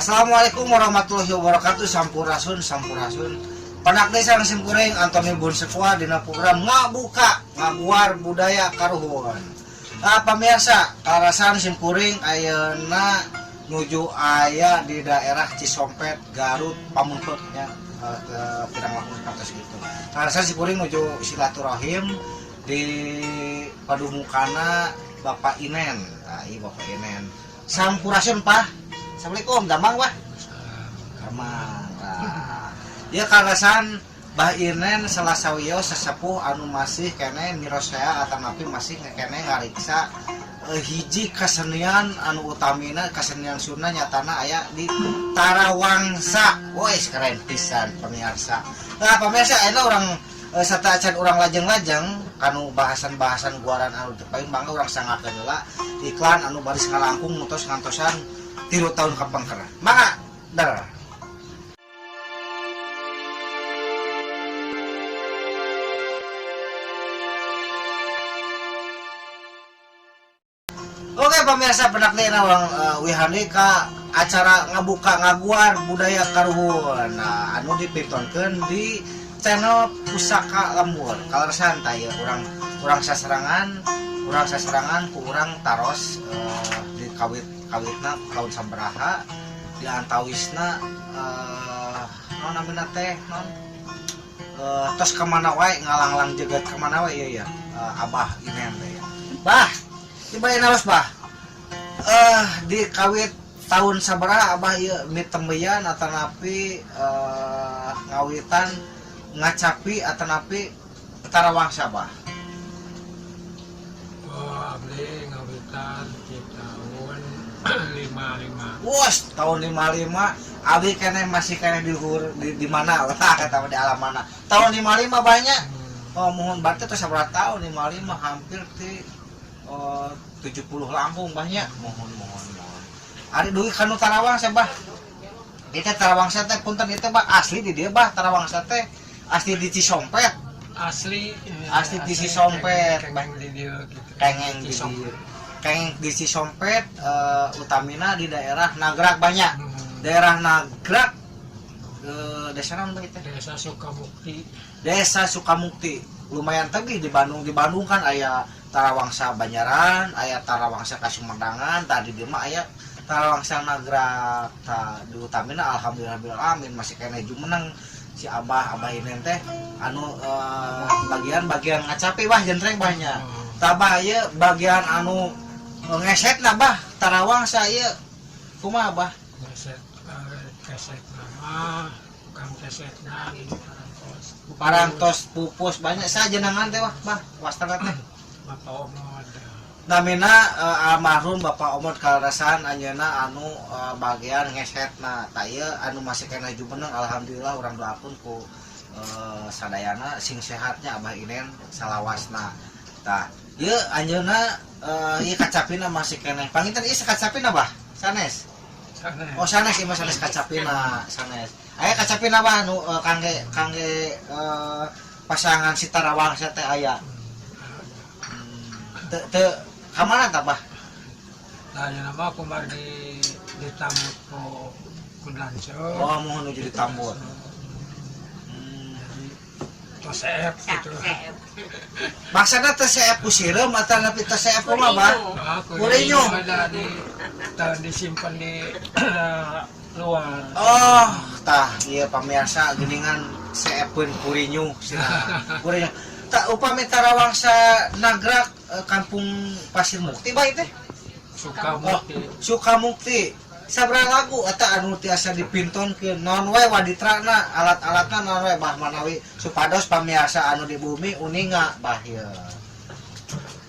Assalamualaikum warahmatullahi wabarakatuh. Sampurasun, sampurasun. Pendak deui sareng simkuring Antoni Bunsekua dina program Ngabuka Ngaguar Budaya Karuhun. Nah, pamirsa, kaleresan simkuring ayeuna nuju aya di daerah Cisompet, Garut, Pameungpeuk nya, pirang langkung kantos gitu. Kaleresan simkuring nuju silaturahim di padumukana Bapak Inen. Nah, iya Bapak Inen. Sampurasun, Pak. Assalamualaikum, damang, Pak. Damang. Nah, ya kaleresan Bah Inen salah sawios sesepuh anu masih keneh mirosea atanapi masih keneh ngariksa hiji kesenian anu utamina kesenian Sunda, nyatana aya di Tarawangsa. Woi, keren pisan, pemirsa. Nah, pemirsa, ayeuna urang sateuacan urang lajeng-lajeng kanu bahasan-bahasan guaran anu teu paling, mangga urang sanggakeun heula iklan anu baris ngalangkung mutos ngantosan 3 tahun kapengker. Mangga der. Oke pemirsa, pendak deui urang wihani ka acara Ngabuka Ngaguar Budaya Karuhun. Nah, anu dipintonkeun di channel Pusaka Lembur. Kaleresan tah ieu urang urang sasarangan ku urang taros di kawit kawitna tahun sabaraha, di antawisna naon namina teh, naon tos kemana wae, ngalanglang jegat kemana wae, iya ya, Abah Inen teh ya. Bah, tiba naros, Bah. Di kawit tahun sabaraha Abah ieu mitembeyan atanapi ngawitan ngacapi atanapi Tarawangsa, Bah? Oh, abdi ngawitan di tahun 55. Wos, tahun 55 abi keneh masih keneh di luhur di mana lah kata di alam mana. Tahun 55 banyak. Oh, mohon, berarti terus berapa tahun 55, hampir di, oh, 70 langkung banyak. Mohon, mohon, mohon. Ari dugi kanu Tarawangsa, Bah. Itu Tarawangsa teh, punten, itu Bah, asli di dieu, Bah, Tarawangsa teh asli di Cisompet? Asli Asli di Cisompet. Kengeng di dieu gitu. Kengeng di Cisompet. Kengeng di Cisompet, utamina di daerah Nagrak banyak. Daerah Nagrak, desa naon, Bah, itu? Desa Sukamukti. Desa Sukamukti. Lumayan tebih di Bandung. Di Bandung kan aya Tarawangsa Banjaran, aya Tarawangsa Kasumedangan, tadi di mah aya Tarawangsa Nagrak. Ta di utamina alhamdulillah bil alamin masih keneh jumeneng si Abah, Abah ini teh anu bagian-bagian ngacapi, Bah, jentreng banyak. Tabah ieu bagian anu ngeset nah, Bah, Tarawangsa ieu kumaha, Bah? Keset, keset nama kang kesetna di parantos. Parantos pupus banyak sajenangan teh, wah, Bah, wastana teh? Bapak Omod. Namina almarhum Bapak Omod. Kaleresan anjeunna anu bagian ngesetna. Tah, ieu anu masih keneh jumeneng, alhamdulillah, urang doakeun ku sadayana sing sehatnya Abah Inen salawasna. Tah, ieu anjeunna ieu kacapina masih keneh, panginten ieu sakacapina, Bah, sanes? Sanes. Oh, sanes, ieu mah sanes kacapina, sanes. Aya kacapina, Bah, anu kangge kangge pasangan si Tarawangsa teh aya? Teu teu kamana tah, Bah? Nah, ya nama kumargi ditambut ku ku lanceuk. Oh, mohon, nuju ditambut. Jadi tos seep gitu. Maksudna teh seep ku sireum atau teh seep kumaha, Bah? Ah, Kurinyo. Ada di tahun disimpan di luar. Oh, tah ieu pamirsa geuningan seepeun kurinyu cenah. Kurinyu. Tah, upami Tarawangsa Nagrak, kampung Pasir Mukti, Bah, teh? Sukamukti. Oh, Sukamukti. Sabaraha lagu eta anu tiasa dipintonkeun, naon wae waditrana, alat-alatna naon wae, Bah, manawi supados pamirsa anu di bumi uninga, Bah, ieu?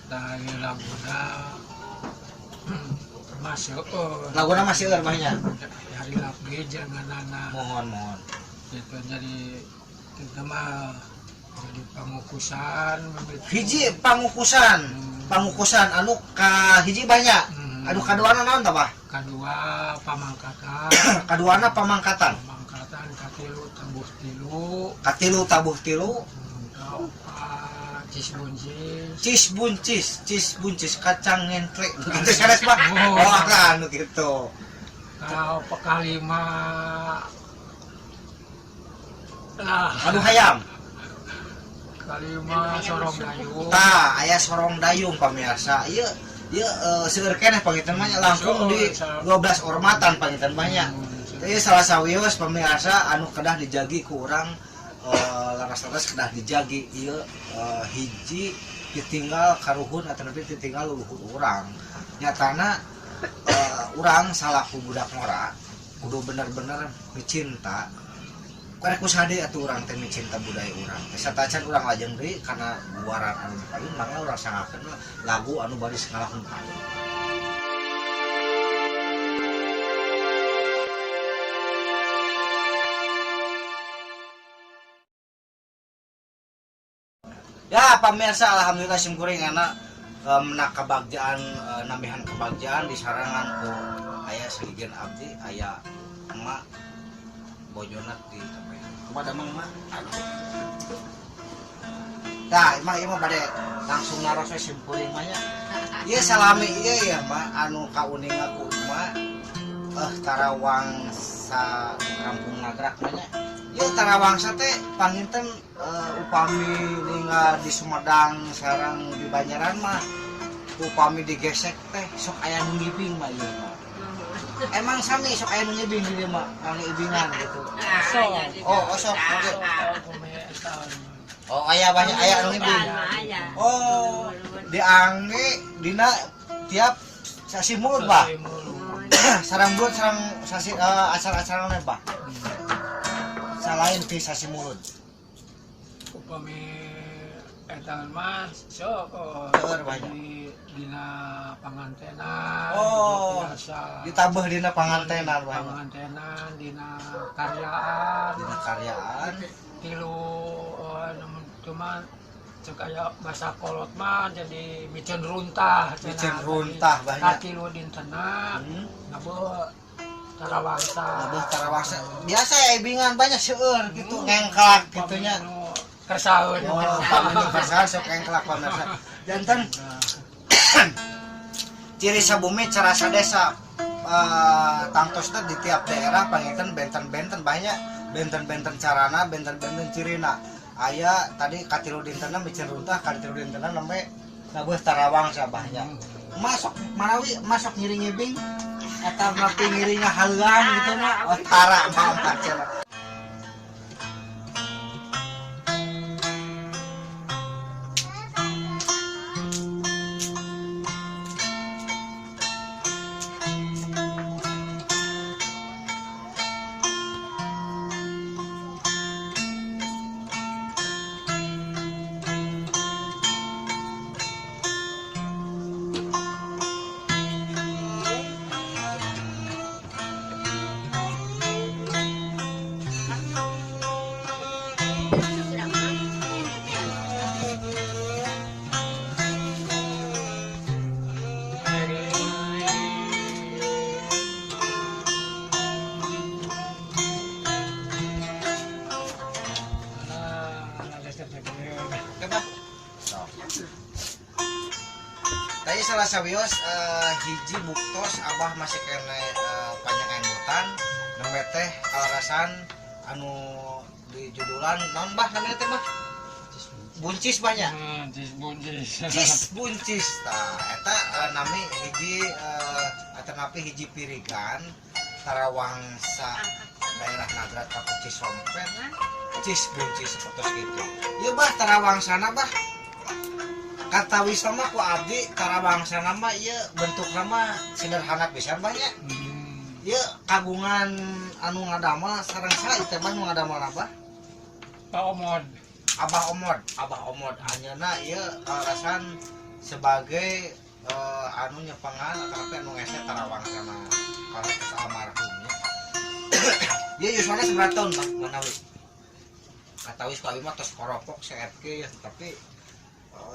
Nah, ini laguna masuk. Oh, Laguna masih seueur, Bah, nya. Hari lagi jangan anak. Mohon, mohon. Gitu, jadi kita mah jadi pangukusan begitu. Hiji pangukusan. Pangukusan anu ka hiji banyak. Anu kaduana naon tah, Bah? Kedua pamangkatan. Kaduana pamangkatan. Pamangkatan, katilu tabuh tilu. Katilu tabuh tilu. Kaopat cis buncis. Cis buncis, cis buncis kacang ngentre. Gitu sanes, Bah? Oh. Oh, anu gitu. Kalau kalima lah. Anu hayam. Kalima sorong dayung. Tah, aya sorong dayung, pamirsa. Ieu ieu seueur keneh panginten mah nya, langkung di 12 ormatan panginten mah nya. Ieu salah sawios, pamirsa, anu kedah dijagi ku urang, laras-laras kedah dijagi ieu hiji ditinggal karuhun atau nepi ditinggal leluhur urang. Nyatana urang salaku budak ngora kudu bener-bener micinta. Karena ku sade atuh urang teh micinta budaya urang teh. Satacan urang lajeng deui kana guaran anu di payun, mangga urang sangakeun lagu anu baris ngalahun payun. Ya pamirsa, alhamdulillah simkuring anak menak kebagjaan, nambihan kebagjaan di sarangan ku aya sehigen abdi, aya emak bojona di kumaha damang, Mak? Tah, emang ieu mah bade langsung naros we simkuring mah nya. Ieu salami ieu ya, Mak, anu kauninga ku emak tarawangsa Kampung Nagrak mah nya. Ieu tarawangsa teh panginten upami ninggal di Sumedang sareng di Banjaran mah upami digesek teh sok aya nu ngibing mah ieu mah. Emang sami sok aya nu ngibing di dieu mah, anu ibingan gitu? So. Oh, sok. Oke. Oh, aya banyak aya anu ngibing. Oh, diangge dina tiap sasi mulud, Bah. Sareng bulan sareng sasi acara-acara naon, Bah? Selain ti sasi mulud. Upami eta mah sok, oh, Seueur banyak. Di dina pangantenan. Oh, biasa. Ditambah dina pangantenan banyak. Pangantenan, dina karyaan. Dina karyaan. Tilu, oh, namun cuman cek aya masa kolot mah jadi micen runtah cenah. Micen runtah banyak. Katilu dintena nabuh tarawangsa. Nabuh tarawangsa. Biasa ya ibingan banyak seueur gitu ngengklak gitu nya. Kersaeun. Oh, pami nu kersaeun sok ngengklak, pamirsa. Janten ciri sabumi carasa desa, tangtosna di tiap daerah panginten benten-benten banyak, benten-benten carana, benten-benten cirina. Aya tadi katilu dintena micen runtah, katilu dintena nembe nabuh tarawangsa banyak. Masuk manawi masuk ngiring ngibing atau napi ngiring haluan gitu mah? Oh, tara mah cenah. Oke, Pak. Sok. Tadi salah sawios hiji buktos abah masih kena panjang emutan nembe teh kalarasan anu di judulan naon, Bah, namanya teh, Bah? Buncis banyak. Buncis, buncis. Cis buncis, tah eta nami hiji atanapi hiji pirigan tarawangsa daerah Nagrak Kampung Cisompet, cis buncis seperti gitu. Ieu, Bah, tarawangsana, Bah, kata wisma ku abdi tarawangsana mah ieu bentukna mah sederhana pisan banyak. Ieu kagungan anu ngadamel sareng saha ieu teh, Bah, nu ngadamel, Abah? Pak Omod. Abah Omod. Abah Omod anjeunna ieu kalasan sebagai anu nyepengan atau apa anu ngese tarawangsana kalau almarhum nya. Ieu yuswana sabaraha tahun, Bang, manawi? Katawis ku abi mah tos koropok CFG ya, tapi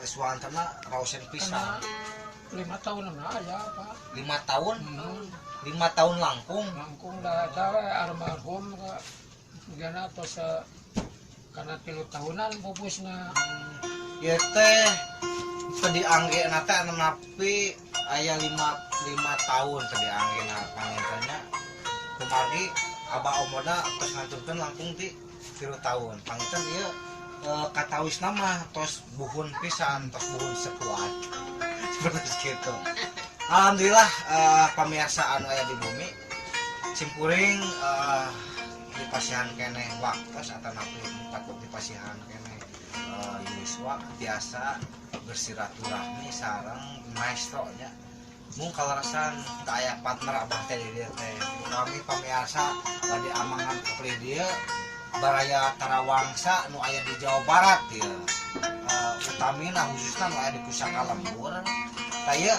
suantana raosen pisan. Karena 5 tahun mah aya, Pak. 5 tahun? 5 tahun langkung. Langkung dah eta we almarhum ka gana tos karena 3 tahunan pupusna. Ieu teh teu diangge na teh anu napi aya lima 5 tahun teu diangge na panginten nya. Kumargi abah omona tos ngantunkeun langkung ti 3 tahun. Panginten ieu katawisna mah tos buhun pisan, tos buhun sekuat seperti gitu. Alhamdulillah, pamirsa anu aya di bumi, simkuring dipasihan keneh waktos atau napi patut dipasihan keneh yuswa biasa bersiraturahmi sareng maestro nya. Mung kaleresan teu aya partner abah teh di dieu teh. Kami pamirsa bade amangan ke dieu baraya Tarawangsa nu aya di Jawa Barat ya, utamina khususna nu aya di Pusaka Lembur. Tah ieu,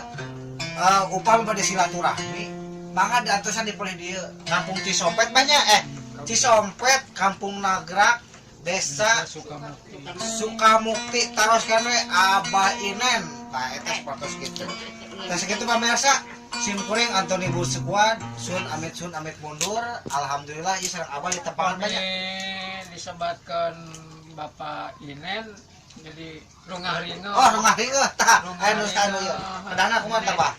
upami bade silaturahmi mangga diantosan di palih dieu, Kampung Cisompet banyak, Cisompet, Kampung Nagrak, Desa Sukamukti. Sukamukti. Taroskeun we Abah Inen. Tah, eta sapertos kitu. Tah, sakitu pamirsa, simkuring Antoni Bursekuad sun amit mundur. Alhamdulillah ieu sareng Abah di tepangan Upami banyak. Disebatkan Bapak Inen jadi rungah ringo. Oh, rungah ringo. Tah, aya nu anu ieu kedana kumaha tah, Bah?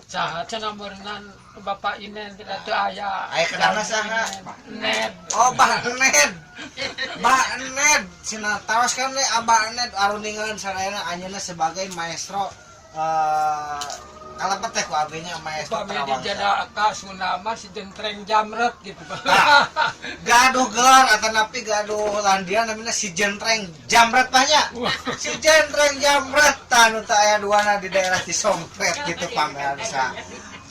Saha cenah meureunan Bapak Inen tidak teu aya. Aya kedana saha? Ned. Oh, Bah Ned. Bah Ned. Sina taroskeun we Abah Ned aruningan sadayana anjeunna sebagai maestro, kalebet teh ku abdi nya maestro Upami Tarawangsa. Dijadaka Sunda mah si jentreng jamret gitu. Tah, gaduh gelar atau napi gaduh landian namanya si jentreng jamret banyak. Si jentreng jamret tah nu teu aya duana di daerah Cisompet gitu pamirsa.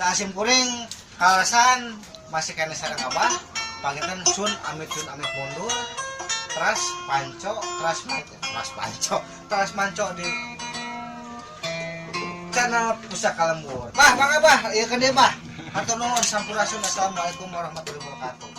Tah, sim kuring kalasan masih keneh sareng Abah. Panginten sun amit mundur. Teras panco, teras manco, teras panco, teras manco di channel Pusaka Lembur. Bah, mangga Bah, ieu ke dieu Bah. Hatur nuhun, sampurasun, assalamualaikum warahmatullahi wabarakatuh.